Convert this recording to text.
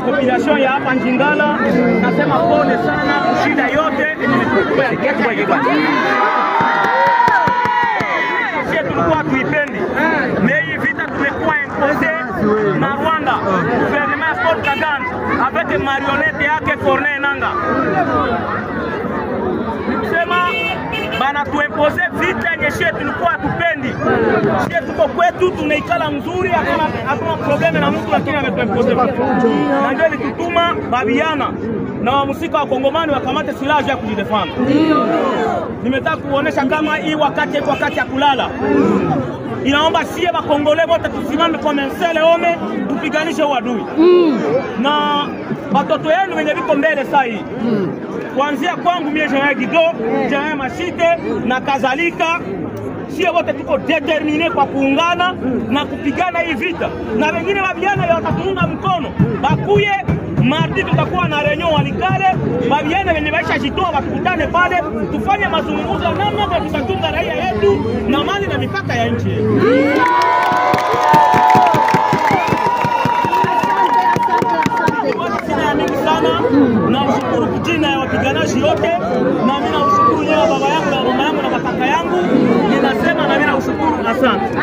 Population ya hapa Ndjingala nasema pole sana, shida yote sisi tulikuwa tuipendi, mais hii vita tumekuwa imposé na Rwanda, gouvernement Paul Kagame avec marionnette yake Corneille Nangaa. Nikusema bana tuimpose vita yenye sisi tulikuwa hatupendi. Sisi tuko kwetu tunaikala mzuri, hakuna problème na mtu, lakini ametuimpose. Na ndio ilitutuma babiana na wamusika wa Kongomani wakamate silaha ya kujidefend. Nimetaka kuonesha kama hii wakati iko wakati ya kulala. Inaomba sie ba Kongole wote tusimame kwa mensele ome tupiganishe uadui. Na watoto yenu wenye viko mbele sasa hii. Kuanzia kwangu mie Jean Guido, Jean Mashite na kadhalika, sie wote tuko déterminé kwa kuungana na kupigana hii vita. Na wengine wa vijana watatuunga mkono. Bakuye mardi tutakuwa na réunion Walikale, babiana wenye baisha jitoa watukutane pale, tufanye mazungumzo namna gani tutatunga raia yetu na mali na mipaka ya nchi yetu. Sina mingi sana, na ushukuru jina ya wapiganaji yote, na mimi naushukuru nyewe baba yangu na mama yangu na kaka yangu, ninasema na mimi naushukuru, asante.